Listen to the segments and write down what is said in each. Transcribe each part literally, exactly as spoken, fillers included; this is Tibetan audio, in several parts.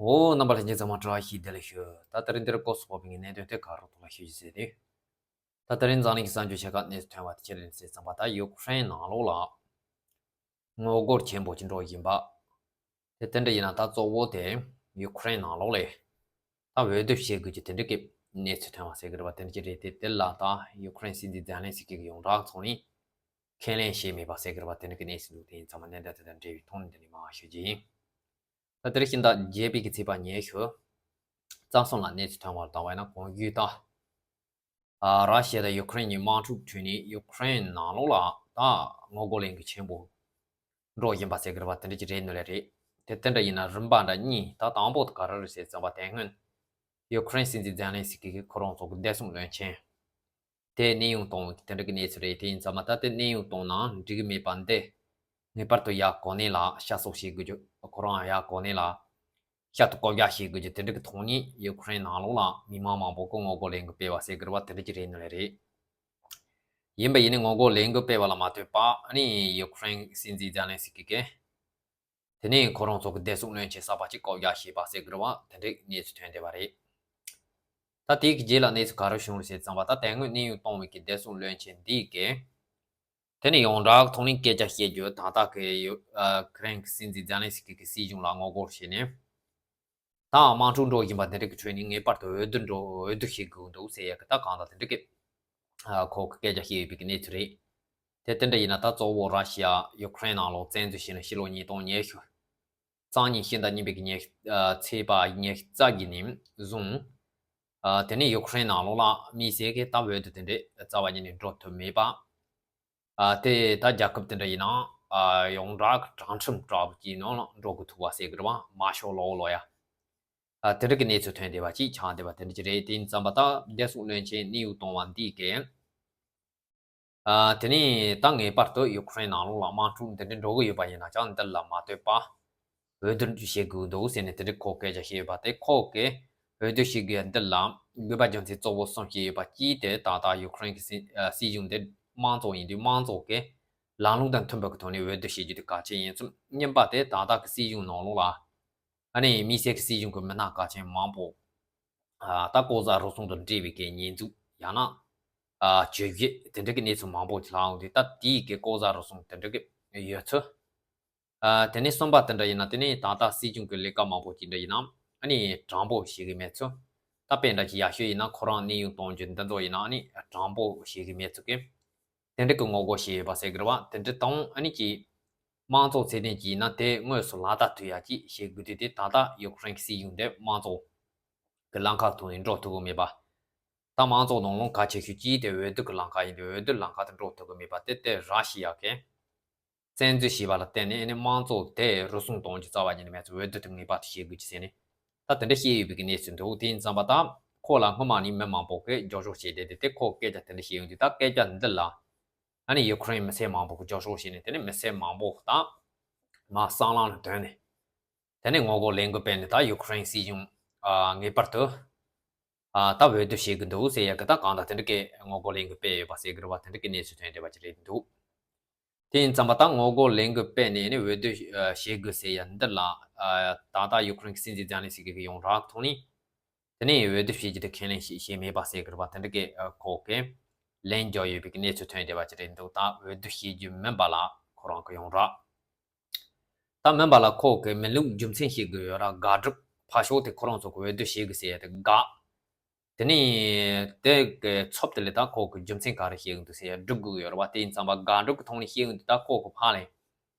འོ། རྣམ་པ་ལྷན་རྒྱས་ཚང་མ་བཀྲ་ཤིས་བདེ་ལེགས་ཞུ། ད་དེ་རིང་འདིར་སྐོར་སུ་བབས་པའི་གནད་དོན་དེ་ག་རུ་ཐོག་ལ་ཞུ་རྒྱུ་ཟེར་ཏེ། ད་དེ་རིང་འཛམ་གླིང་གི་གསར་འགྱུར་ཆེ་ཁག་གནས་སུ་ཐོན་པ་དེ་ཆེད་ལས་ཟེར་ཙམ་པ། ད་ཡུ་ཁུ་རེན་ནང་ལོགས་ལ་ངོ་རྒོལ་ཆེན་པོ་ཅིག་འགྲོ་བཞིན་པ། དེ་དེ་འདྲ་ཡིན་ན། ད་གཙོ་བོ་དེ་ཡུ་ཁུ་རེན་ནང་ལོགས་ལ་ད་འོས་བསྡུ་བྱེད་དགོས་ཀྱི་དེ་འདྲ་གི་གནས་ཚུལ་ཐོན་པ་ཟེར་གི་རེད་པ། དེ་འདྲ་ཅིག་རེད་དེ། དེ་ལ་ད་ཡུ་ཁུ་རེན་སྲིད་འཛིན་ཛེ་ལན་སི་ཀི་གིས་ཡོངས་གྲགས་ཐོག་ནས་ཁས་ལེན་བྱས་མེད་པ་ཟེར་གི་རེད་པ། དེ་འདྲ་གི་གནས་ཚུལ་འདུག་དེ་ཡིན་ཙང་མ་གནད་འགག་དེ་དང་འབྲེལ་བའི་ཐོག་ནས་འདི་ནས་མར་ཞུ་རྒྱུ་ཡིན། ད་དེ་རིང་ཤིང་རྟ་བརྒྱད་པའི་གི་ཚེས་པ་ཉི་ཤུ་རྩ་གསུམ་ལ་གནས་ཚུལ་ཐོན་པར་བལྟས་པ་ཡིན་ན། གོང་ཞུས་ལྟར། ཨ། ར་ཤི་ཡ་དང་ཡུ་ཁུ་རེན་གཉིས་དམག་འཁྲུག་ཁྲོད་ནས་ཡུ་ཁུ་རེན་ནང་ལོགས་ལ་ད་ངོ་རྒོལ་ལས་འགུལ་ཆེན་པོ་འགྲོ་བཞིན་པ་ཟེར་གི་རེད་པ། དེ་འདྲ་ཅིག་རེད་ནི་ལས་རེད། དེ་དེ་འདྲ་ཡིན་ན་རིམ་པ་འདྲ་གཉིས། ད་དང་པོ་དེ་ག་རེ་རེད་ཟེར་ཙམ་པ། དེ་སྔོན་ཡུ་ཁུ་རེན་སྲིད་འཛིན་ཛེ་ལན་སི་ཀི་གིས་ཁོ་རང་ཚོ་གི་བདེ་སྲུང་བློན་ཆེན་དེ་གནས་དབྱུང་གཏོང་བའི་དེ་འདྲ་གི་གནས་ཚུལ་རེད། དེ་ཡིན་ཙང་མ་ད་དེ་གནས་དབྱུང་གཏོང་ན་འགྲིག་གི་མེད་པ་འདི་ངེས་པར་དུ་ཡ་གོ་གནས་ལ་བཤའ་གསོག་བྱེད་དགོས་རྒྱུ། ཁོ་རང་ཡ་གོ་གནས་ལ་བཤད་དུ་བཀོད་རྒྱ་བྱེད་དགོས་ཀྱི་དེ་འདྲ་གི་ཐོག་ནས་ཡུ་ཁུ་རེན་ནང་ལོགས་ལ་མི་མང་མང་པོ་གིས་ངོ་རྒོལ་ལས་འགུལ་སྤེལ་བ་ཟེར་གི་རེད་པ། དེ་འདྲ་ཅིག་རེད་ནི་ལས་རེད། ཡིན་པ་ཡིན་ནའི་ངོ་རྒོལ་ལས་འགུལ་སྤེལ་བ་ལ་མ་ལྟོས་པ། ཨ་ནི་ཡུ་ཁུ་རེན་སྲིད་འཛིན་ཛེ་ལན་སི་ཀི་གིས་དེ་ནས་ཁོ་རང་ཚོ་གི་བདེ་སྲུང་བློན་ཆེན་གསར་པ་ཅིག་བསྐོ་བཞག་བྱས་པ་ཟེར་གི་རེད་པ། དེ་འདྲའི་གནས་ཚུལ་ཐོན་བསྡད་པ་རེད། ད་དེའི་རྗེས་ལ་གནས་ཚུལ་ག་རེ་བྱུང་རེད་ཟེར་ཙམ་པ། ད་དེ་སྔོན་གནས་དབྱུང་གཏོང་བའི་གི་བདེ་སྲུང་བློན་ཆེན་འདི་གིས་དེ་ནས་ཡོངས་གྲགས་ཐོག་ནས་སྐད་ཆ་བཤད་རྒྱུ། ད་ལྟ་གི་ཡུ་ཨ་ཁུ་རེན་གྱི་སྲིད་འཛིན་ཛེ་ལན་སི་ཀི་གི་སྲིད་གཞུང་ལ་ངོ་རྒོལ་བྱས་ནས། ད་དམག་འཁྲུག་འགྲོ་བཞིན་པ་དེ་འདྲ་གི་ཁྲོད་ནས་ངེས་པར་དུ་འོས་བསྡུ་འགྲོ། འོས་བསྡུ་བྱེད་དགོས་འདུག་ཟེར་ཡ་གི་ད་གང་ལྟར་དེ་འདྲ་གི་ཨ་ཁོ་གི་སྐད་ཆ་བཤད་ཡོད་པའི་གི་གནས་ཚུལ་རེད། དེ་དེ་འདྲ་ཡིན་ན། ད་གཙོ་བོ་ར་ཤི་ཡ་ཡུ་ཁུ་རེན་ནང་ལོགས་བཙན་འཛུལ་བྱས་ནས་ཕྱི་ལོ་ཉིས་སྟོང་ཉི་ཤུ་རྩ་གཉིས་ཕྱི་ཟླ་གཉིས་པའི་གི་ཉི་ཨ་ཚེས་པ་ཉི་ཤུ་རྩ་བཞི་ནས་བཟུང་། ཨ་དེ་ནས་ཡུ་ཁུ་རེན་ནང་ལོགས་ལ་དམིགས་བསལ་གྱི་ད་འོས་བསྡུ་དེ་འདྲ་རྩ་བ་ཉིད་ནས་འགྲོ་ཐུབ་མེད་པ། ཨ་དེ་ད་རྒྱལ་ཁབ་དེ་འདྲ་ཡིན་ན་ཨ་ཡོངས་གྲགས་ཀྱི་དྲང་ཁྲིམས་འདྲ་པོ་ཅིག་ནང་ལ་འགྲོ་དགོས་ཐུག་པ་ཟེར་གི་རེད་པ། མ་ཤོ་ལོ་ལོ་ཡ། ཨ་དེ་འདྲ་གི་གནས་ཚུལ་ཐོན་བསྡད་པ་ཅིག་ཆགས་བསྡད་པ་དེ་འདྲ་ཅིག་རེད། དེ་ཡིན་ཙམ་པ་ད་བདེ་སྲུང་བློན་ཆེན་གནས་དབྱུང་གཏོང་བ་འདི་གིས། ཨ་དེ་ནས་ད་ངེས་པར་དུ་ཡུ་ཁུ་རེན་ནང་ལོགས་ལ་དམག་འཁྲུག་འདི་འདྲ་འགྲོ་གི་ཡོད་པ་ཡིན་ན་ཀྱང་། འདི་ལ་མ་ལྟོས་པ་འོས་བསྡུ་བྱེད་དགོས་འདུག་ཟེར་ནས་དེ་འདྲ་ཁོ་སྐད་ཆ་བཤད་ཡོད་པ་དེ། ཁོ་གིས་འོས་བསྡུ་བྱེད་དགོས་ཡ་འདི་ལ་དགོས་པ་རྒྱུ་མཚན་གཙོ་བོ་གསུམ་བཤད་ཡོད་པ། གཅིག་དེ་ད་ལྟ་ཡུ་ཁུ་རེན་གྱི་སྲིད་ཨ་སྲིད་གཞུང་དེ་དམངས་གཙོ་ཡིན་དུས། དམངས་གཙོ་གི་ལམ་ལུགས་དང་མཐུན་པའི་གི་ཐོག་ནས་འོས་བསྡུ་བྱེད་རྒྱུ་དེ་གལ་ཆེན་ཡིན་ཙང་། གཉིས་པ་དེ་ད་ལྟ་གི་སྲིད་གཞུང་ནང་ལོགས་ལ་ཨ་ནི་དམིགས་བསལ་གྱི་སྲིད་གཞུང་གི་མི་སྣ་གལ་ཆེན་མང་པོ་ཨ་ད་ལྐོག་ཟ་རུལ་སུངས་དང་འབྲེལ་བའི་གི་ཉེས་འཛུགས། ཡང་ན་ཨ་བཅོས་བཞི་དེ་འདྲ་གི་གནས་ཚུལ་མང་པོ་ཅིག་ལྷག་ཡོང་དུས། ད་དེའི་གི་ལྐོག་ཟ་རུལ་སུངས་དེ་འདྲ་གི་ཡོད་ཚུལ། ཨ་དེ་ནས་གསུམ་པ་དེ་འདྲ་ཡིན་ན། དེ་ནས་ད་ལྟ་སྲིད་གཞུང་གི་ལས་ཀ་མང་པོ་ཅིག་འདྲ་ཡིན་ན་ཨ་ནི་དྲང་པོ་བྱེད་གི་མེད་ཚུལ། ད་དཔེ་འདྲ་ཅིག་ཡར་ཞུ་ཡིན་ན། ཁོ་རང་གནས་དབྱུང་གཏོང་རྒྱུ་འདི་ཚོ་ཡིན་ན་ཨ་ནི་དྲང་པོ་བྱེད་གི་མེད་ཚུལ་གི་དེ་འདྲ་གི་ངོ་རྒོལ་བྱས་ཡོད་པ་ཟེར་གི་རེད་པ། དེ་འདྲ་དང་ཨ་ནི་ཅིག་དམངས་གཙོ་ཚད་ལྡན་ཅིག་ཡིན་ན་དེ་དངོས་སུ་ལག་བསྟར་ཐུབ་ཡ་ཅིག་བྱེད་དགོས་དུས། དེ་ད་ལྟ་ཡུ་ཁུ་རེན་གྱི་སྲིད་གཞུང་དེ་དམངས་གཙོ་གི་ལམ་ཁ་ཐོག་ནས་འགྲོ་ཐུབ་གི་མེད་པ། ད་དམངས་གཙོ་ནང་ལོགས་གལ་ཆེ་ཤོས་གཅིག་དེ་འོས་བསྡུ་གི་ལམ་ཁ་ཡིན་དུས། འོས་བསྡུ་ལམ་ཁ་དེ་འགྲོ་ཐུབ་གི་མེད་པ་དེ། དེ་ར་ཤི་ཡ་གིས་བཙན་འཛུལ་བྱས་པ་ལ་བརྟེན་ནས་ཨ་ནི་དམངས་གཙོ་དེ་རུལ་སུངས་གཏོང་རྒྱུ་རྩ་བ་ཉིད་ནས་མེད་ཚུལ། འོས་བསྡུ་དེ་ངེས་པར་དུ་བྱེད་དགོས་ཀྱི་ཟེར་ནས་ད་དེ་འདྲ་བཤད་ཡོད་པའི་གི་གནས་ཚུལ་འདུག་དེ་ཡིན་ཙམ་པ་ད་ཁོ་ལ་སྔོན་མ་ནས་མི་མང་པོ་གིས་རྒྱབ་སྐྱོར་བྱས་བསྡད་དེ། དེ་ཁོ་སྐད་ཆ་དེ་འདྲ་བཤད་ཡོང་དུས། ད་སྐད་ཆ་འདི་ལ་ཨ་ནི་ཡུ་ཁུ་རེན་མི་སེར་མང་པོ་གིས་རྒྱབ་སྐྱོར་བྱས་ནས། དེ་ནས་མི་སེར་མང་པོ་ད་མར་སྲང་ལམ་ལ་ཐོན་ནས། དེ་ནས་ངོ་རྒོལ་ལས་འགུལ་སྤེལ་ནས། ད་ཡུ་ཁུ་རེན་སྲིད་གཞུང་ཨ་ངེས་པར་དུ་ཨ་ད་འོས་བསྡུ་བྱེད་གི་འདུག་ཟེར་ཡ་གི་ད་གང་ལྟར་དེ་འདྲ་གི་ངོ་རྒོལ་ལས་འགུལ་སྤེལ་ཡོད་པ་ཟེར་གི་རེད་པ། དེ་འདྲ་གི་གནས་ཚུལ་ཐོན་བསྡད་པ་ཅིག་རེད་འདུག་དེ་ཡིན་ཙམ་པ་ད་ངོ་རྒོལ་ལས་འགུལ་སྤེལ་ནས་ནི་འོས་བསྡུ་ཨ་བྱེད་དགོས་ཟེར་ཡ་འདི་ལ་ཨ་ད་ལྟ་ཡུ་ཁུ་རེན་གྱི་སྲིད་འཛིན་ཛེ་ལན་སི་ཀི་གིས་ཡོངས་གྲགས་ཐོག་ནས་དེ་ནས་འོས་བསྡུ་བྱེད་རྒྱུ་དེ་ཁས་ལེན་བྱས་བྱས་མེད་པ་ཟེར་གི་རེད་པ། དེ་འདྲ་གི་ཨ་ཁོ་གིས་ལན་རྒྱག་ཡོད་པའི་གི་གནས་ཚུལ་ཐོན་བསྡད་པ་ཅིག་རེད་འདུག་ད་འོས་བསྡུ་བྱེད་རྒྱུ་མིན་པ་ལ་ཁོ་རང་གི་ཡོངས་གྲགས། ད་མིན་པ་ལ་ཁོ་གི་མིན་ལུགས་རྒྱུ་མཚན་བཤད་གི་ཡོད་ར། དགག་སྒྲུབ་ཕར་ཕྱོགས་དེ་ཁོ་རང་ཚོ་གི་འོས་བསྡུ་བྱེད་གི་ཟེར་ཡ་དེ་དགག་དེ་ནས་དེ་གི་ཚབ་དེ་ལས་ད་ཁོ་གི་རྒྱུ་མཚན་ག་རེ་བཤད་གི་འདུག་ཟེར་ཡ་སྒྲུབ་དགོས་ཡོད་ར་བ། དེ་ཡིན་ཙམ་པ་དགག་སྒྲུབ་གི་ཐོག་ནས་བཤད་གི་འདུག་ད་ཁོ་གི་ཕར་ལ་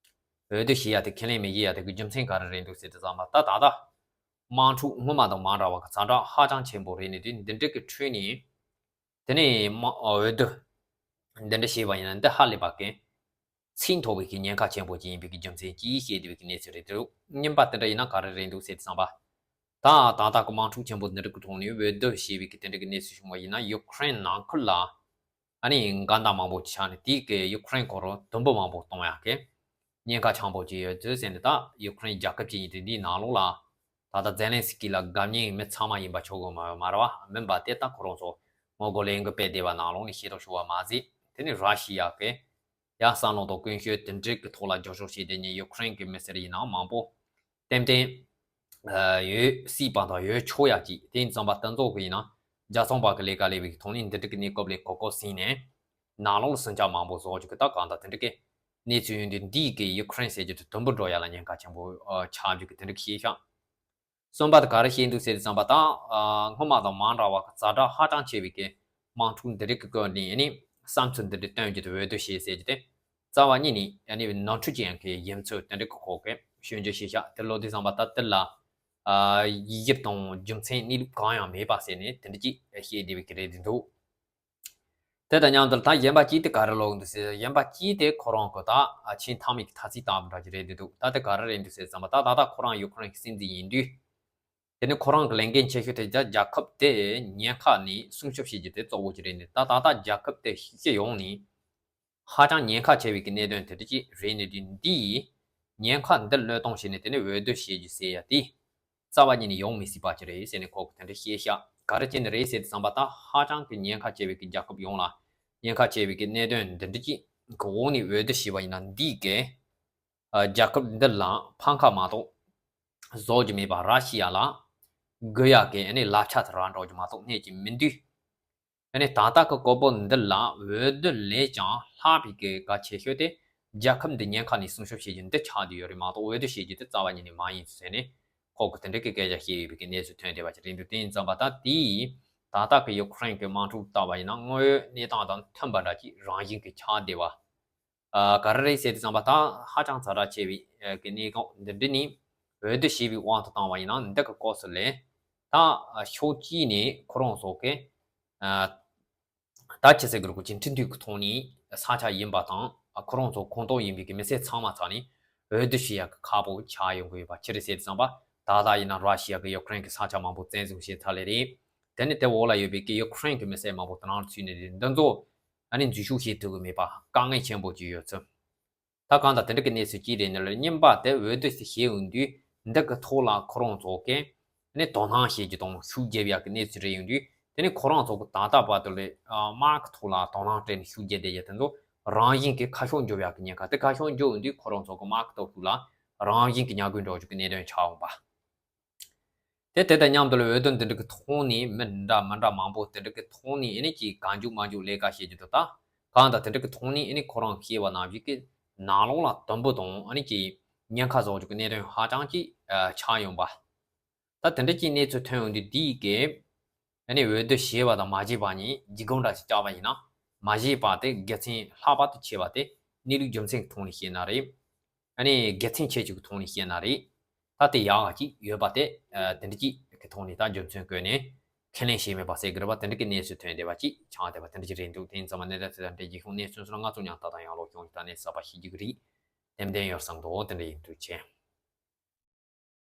འོས་བསྡུ་བྱེད་ཡ་དེ་ཁས་ལེན་མི་བྱེད་ཡ་དེ་གི་རྒྱུ་མཚན་ག་རེ་རེད་འདུག་ཟེར་དུས་ཙམ་པ། ད་ད་ལྟ་དམག་འཁྲུག་སྔོན་མ་དང་མ་འདྲ་བ་གི་ཛ་དྲག་ཧ་ཅང་ཆེན་པོ་རེད་ནས། དེ་འདི་འདྲ་གི་ཁྲོད་ནས། དེ་ནས་མ་འོས་བསྡུ་འདི་འདྲ་བྱས་པ་ཡིན་ན་འདི་ཧ་ལས་པ་གི་ཚིག་མཐོ་བའི་གི་ཉེན་ཁ་ཆེན་པོ་ཅིག་ཡིན་པའི་གི་རྒྱུ་མཚན་གྱིས་བཤད་བསྡད་པའི་གི་གནས་ཚུལ་རེད་འདུག་གཉིས་པ་དེ་འདྲ་ཡིན་ན་ག་རེ་རེད་འདུག་ཟེར་དུས་ཙམ་པ། ད་ད་ལྟ་གི་དམག་འཁྲུག་ཆེན་པོ་འདི་འདྲ་གི་ཐོག་ནས་འོས་བསྡུ་བྱས་པའི་གི་དེ་འདྲ་གི་གནས་ཚུལ་བྱུང་བ་ཡིན་ན། ཡུ་ཁུ་རེན་ནང་ཁུལ་ལ་ཨ་ནི་འགལ་ཟླ་མང་པོ་ཅིག་ཆགས་ནས། དེའི་གི་ཡུ་ཁུ་རེན་ཁོ་རང་དུམ་བུ་མང་པོ་གཏོང་ཡག་གི་ཉེན་ཁ་ཆེན་པོ་ཅིག་ཡོད་ཚུལ་ཟེར་ནས། ད་ཡུ་ཁུ་རེན་རྒྱལ་ཁབ་ཅིག་ཡིན་དུས་འདིའི་ནང་ལོགས་ལ་ད་ལྟ་ཛེ་ལན་སི་ཀི་ལ་དགའ་མཁན་མི་ཚང་མ་ཡིན་པ་ཆོག་གི་མ་མ་རེད་བ། མིན་པ་དེ་ད་ཁོ་རང་ཚོ་ངོ་རྒོལ་ལས་འགུལ་སྤེལ་བསྡད་པ་ནང་ལོགས་ནས་ཤེས་རྟོགས་བྱུང་བ་མ་ཟད། དེ་ནས་ར་ཤི་ཡ་གི་ཡ་བསམ་བློ་དང་ཀུན་སྤྱོད་དེ་འདྲ་གི་ཐོག་ལ་རྒྱབ་སྐྱོར་བྱས་བསྡད་མཁན་ཡུ་ཁུ་རེན་གི་མི་སེར་ཡིན་ན་མང་པོ་ཏན་ཏན་ ཡོད་སྲིད་པ་དང་ཡོད་ཆོག་ཡ་ཅིག་དེ་ཡིན་ཙམ་པ་དེ་ཚོ་གི་ཡིན་ན་རྒྱལ་ཚོང་པ་གི་ལས་ཀ་ལས་པའི་ཐོག་ནས་འདི་འདྲ་གི་གནས་སྐབས་ལས་གོ་གོ་ཟིན་ནས་ནང་ལོགས་ལ་ཟིང་ཆ་མང་པོ་བཟོ་རྒྱུ་གི་ད་གང་ལྟར་དེ་འདྲ་གི་གནས་ཚུལ་ཡོང་དུས་འདིས་གི་ཡུ་ཁུ་རེན་ཟེར་རྒྱུ་དེ་དུམ་བུ་འགྲོ་ཡ་ལ་ཉེན་ཁ་ཆེན་པོ་ཆགས་རྒྱུ་གི་དེ་འདྲ་གི་ཤེས་ཤག་གསུམ་པ་དེ་ག་རེ་བཤད་འདུག་ཟེར་དུས་ཙམ་པ་ད་སྔོན་མ་དང་མ་འདྲ་བ་གི་ཛ་དྲག་ཧ་ཅང་ཆེ་བའི་གི་དམག་འཁྲུག་འདི་རིགས་ཀྱི་སྐོར་ནས་ཨ་ནི་བསམ་ཚུལ་འདི་འདྲ་བཏོན་རྒྱུ་དེ་འོས་བསྡུ་བྱེད་ཟེར་རྒྱུ་དེ་རྩ་བ་ཉིད་ནས་ཨ་ནི་ནོར་འཁྲུལ་ཅན་གྱི་ཡིན་ཚུལ་དེ་འདྲ་གི་སྐོར་གི་ཞུ་རྒྱུ་ཞིག་ཤག་དེ་ལོ་དུས་ཙམ་པ་ད་དེ་ལ་ཡིག་དབྱིབས་དང་རྒྱུ་མཚན་གནས་ལུགས་གང་ཡང་མེད་པ་ཟེར་ནས་དེ་འདྲ་ཅིག་བཤད་བསྡད་པའི་གི་རེད་འདུག་དེ་དང་མཉམ་དུ་ད་གཞན་པ་གཅིག་དེ་ག་རེ་ལོག་འདུག་ཟེར། གཞན་པ་གཅིག་དེ་ཁོ་རང་གི་ད་ཆེས་མཐའ་མའི་གི་ཐ་ཚིག་བཏང་བ་འདྲ་ཅིག་རེད་འདུག་ད་དེ་ག་རེ་རེད་འདུག་ཟེར་ཙམ་པ་ད་ད་ལྟ་ཁོ་རང་ཡུ་ཁུ་རེན་གི་སྲིད་འཛིན་ཡིན་དུས། དེ་ནི་ཁོ་རང་གི་ལས་འགན་ཆེ་ཤོས་དེ་རྒྱ་རྒྱལ་ཁབ་དེ་ཉེན་ཁ་ནས་སྲུང་སྐྱོབ་བྱེད་རྒྱུ་དེ་གཙོ་བོ་ཅིག་རེད་ནས་ད་ད་ལྟ་རྒྱལ་ཁབ་དེ་སྤྱི་ཡོངས་ནས་ཧ་ཅང་ཉེན་ཁ་ཆེ་བའི་གི་གནད་དོན་དེ་འདྲ་ཅིག་རེད་ནས་དུས་འདི་ཡིས་ཉེན་ཁ་འདི་བློས་གཏོང་བྱས་ནས་དེ་ནི་འོས་བསྡུ་བྱེད་རྒྱུ་ཟེར་ཡ་དེ་རྩ་བ་ཉིད་ནས་ཡོང་མི་སྲིད་པ་ཅིག་རེད་ཟེར་ནས་ཁོ་གི་དེ་འདྲ་བཤད་ཤག་ག་རེ་བྱས་ནས་རེད་ཟེར་དུས་ཙམ་པ་ད་ཧ་ཅང་གི་ཉེན་ཁ་ཆེ་བའི་གི་རྒྱལ་ཁབ་ཡོངས་ལ་ཉེན་ཁ་ཆེ་བའི་གི་གནད་དོན་འདི་འདྲ་ཅིག་གི་འོག་ནས་འོས་བསྡུ་བྱས་པ་ཡིན་ན་འདིས་གི་རྒྱལ་ཁབ་འདི་ལ་ཕམ་ཁ་མ་གཏོགས་བཟོ་རྒྱུ་མེད་པ་ར་ཤི་ཡ་ལ་དགོས་ཡག་གི་ཨ་ནི་ལབ་ཆ་དེ་ར་འགྲོ་རྒྱུ་མ་གཏོགས་གནས་ཀྱི་མི་འདུག་ཨ་ནི་ད་ལྟ་གི་བཀོད་པོ་འདི་ལ་འོས་བསྡུ་ལས་ཀྱང་ལྷག་པའི་གི་གལ་ཆེ་ཤོས་དེ་རྒྱལ་ཁབ་འདི་ཉེན་ཁ་ནས་སྲུང་སྐྱོབ་བྱེད་རྒྱུ་འདི་ཆགས་བསྡད་ཡོད་རེད་མ་གཏོགས་འོས་བསྡུ་བྱེད་རྒྱུ་དེ་རྩ་བ་ཉིད་ནས་མ་ཡིན་ཟེར་ནས་ཁོ་གི་དེ་འདྲ་གི་སྐད་ཆ་བཤད་ཡོད་པའི་གི་གནས་ཚུལ་ཐོན་བསྡད་པ་ཅིག་རེད་འདུག་དེ་ཡིན་ཙམ་པ་ད་དེ་ད་ལྟ་གི་ཡུ་ཁུ་རེན་གི་དམག་འཁྲུག་ལྟ་བ་ཡིན་ན་དངོས་ཡོད་གནས་སྟངས་དང་མཐུན་པ་འདྲ་ཅིག་རང་བཞིན་གི་ཆགས་བསྡད་པ། ག་རེ་རེད་ཟེར་དུས་ཙམ་པ་ད་ཧ་ཅང་ཛ་དྲག་ཆེ་བའི་གི་གནས་སྐབས་འདི་འདྲ་ནི་འོས་བསྡུ་བྱས་པའི་དབང་དུ་བཏང་བ་ཡིན་ན་འདི་གི་སྐབས་སུ་ལས་ད་ཕྱོགས་གཅིག་ནས་ཁོ་རང་ཚོ་གི་ད་ཆི་ཟེར་གི་རེད། ཁོ་ཅིག་ཁྲིམས་མཐུན་གི་ཐོག་ནས་ས་ཆ་ཡིན་པ་དང་ཁོ་རང་ཚོ་ཁོངས་གཏོགས་ཡིན་པའི་གི་མི་སེར་ཚང་མ་ཚང་ནས་འོས་བསྡུ་བྱེད་ཡག་གི་ཁག་པོ་ཆགས་ཡོང་གི་ཡོད་པ་ཅི་རེད་ཟེར་དུས་ཙམ་པ་ད་ལྟ་ཡིན་ན་ར་ཤི་ཡ་གི་ཡུ་ཁུ་རེན་གི་ས་ཆ་མང་པོ་བཙན་བཟུང་བྱས་ཚར་ལེ་རེད། དེ་ནི་དེ་འོག་ལ་ཡོད་པའི་གི་ཡུ་ཁུ་རེན་གི་མི་སེར་མང་པོ་དེ་ནང་ཚུད་ནས་རེད། འདི་ཚོ་ཨ་ནི་འཛུལ་ཞུགས་བྱེད་ཐུབ་གི་མེད་པ་དཀའ་ངལ་ཆེན་པོ་ཅིག་ཡོད་ཚུལ། ད་གང་ལྟར་དེ་འདྲ་གི་གནས་ཚུལ་གཅིག་རེད། འདི་ལ་རྙིང་པ་དེ་འོས་བསྡུ་ཞིག་བྱེད་འོང་དུས་འདི་གི་ཐོག་ལ་ཁོ་རང་ཚོ་གི་ནི་དོ་སྣང་བྱེད་རྒྱུ་དང་ཤུགས་རྒྱབ་ཡག་གི་གནས་ཚུལ་རེད་ཡོང་དུས་དེ་ནི་ཁོ་རང་ཚོ་གི་ད་ལྟ་བར་དུ་ལས་དམག་གི་ཐོག་ལ་དོ་སྣང་སྤྲད་ནས་ཤུགས་རྒྱབ་བསྡད་ཡག་དེ་ཚོ་རང་བཞིན་གྱི་ཁ་ཕྱོགས་འགྱུར་ཡག་གི་ཉེན་ཁ་དེ་ཁ་ཕྱོགས་འགྱུར་འོང་དུས་ཁོ་རང་ཚོ་གི་དམག་གི་སྟོབས་ཤུགས་ལ་རང་བཞིན་གྱི་ཉམས་རྒུད་འགྲོ་རྒྱུ་གི་གནད་དོན་ཆགས་འོང་པ། དེ་དེ་དང་མཉམ་དུ་ལ་འོས་བསྡུ་འདི་འདྲ་གི་ཐོག་ནས་མི་འདྲ་མི་འདྲ་མང་པོ་དེ་འདྲ་གི་ཐོག་ནས་ཨེ་ནི་ཅིག་གང་མགྱོགས་མ་མགྱོགས་ལས་ཀ་བྱེད་རྒྱུ་དེ་ད་གང་ལྟར་དེ་འདྲ་གི་ཐོག་ནས་ཨེ་ནི་ཁོ་རང་ཤེས་པ་ནང་བཞིན་གི་ནང་ལོགས་ལ་དུམ་བུ་དང་ཨེ་ནི་ཅིག་ཉེན་ཁ་བཟོ་རྒྱུ་གི་གནད་དོན་ཧ་ཅང་ཅིག་ཆགས་ཡོང་པ། ད་དེ་འདྲ་ཅིག་གནས་ཚུལ་ཐོན་ཡོང་དུས་འདི་གི་ཨེ་ནི་འོས་བསྡུ་བྱས་པ་དང་མ་བྱས་པ་གཉིས་འཇིགས་སྒོམ་འདྲ་ཞིག་བཅག་པ་ཡིན་ན་མ་བྱས་པ་དེ་དགེ་མཚན་ལྷག་པར་དུ་ཆེ་བ་དེ་གནས་ལུགས་རྒྱུ་མཚན་གྱི་ཐོག་ནས་བཤད་ན་རེད། ཨ་ནི་དགེ་མཚན་ཆེ་ཆུང་གི་ཐོག་ནས་བཤད་ན་རེད། ད་དེ་ཡག་ག་ཅིག་ཡོད་པ་དེ་དེ་འདྲ་ཅིག་གི་ཐོག་ནས་ད་རྒྱུ་མཚན་བཀོད་ནས་ཁས་ལེན་བྱས་མེད་པ་ཟེར་གི་རེད་པ། དེ་འདྲ་གི་གནས་ཚུལ་ཐོན་བསྡད་པ་ཅིག་ཆགས་བསྡད་པ་དེ་འདྲ་ཅིག་རེད་འདུག་དེ་ཡིན་ཙང་མ་གནས་སྟངས་དེ་དང་འབྲེལ་གྱི་ཤོག་གནས་ཚུལ་སོགས་ང་ཚོ་མཉམ་ད་ལྟ་ཡང་ལོག་ཤོང་ད་གནས་གསར་པ་ཤེས་ཀྱི་རེད། ཏན་ཏན་ཡོད་བསམ་འདུག་དེ་འདྲ་ཡིན་འདུག་ཆེ།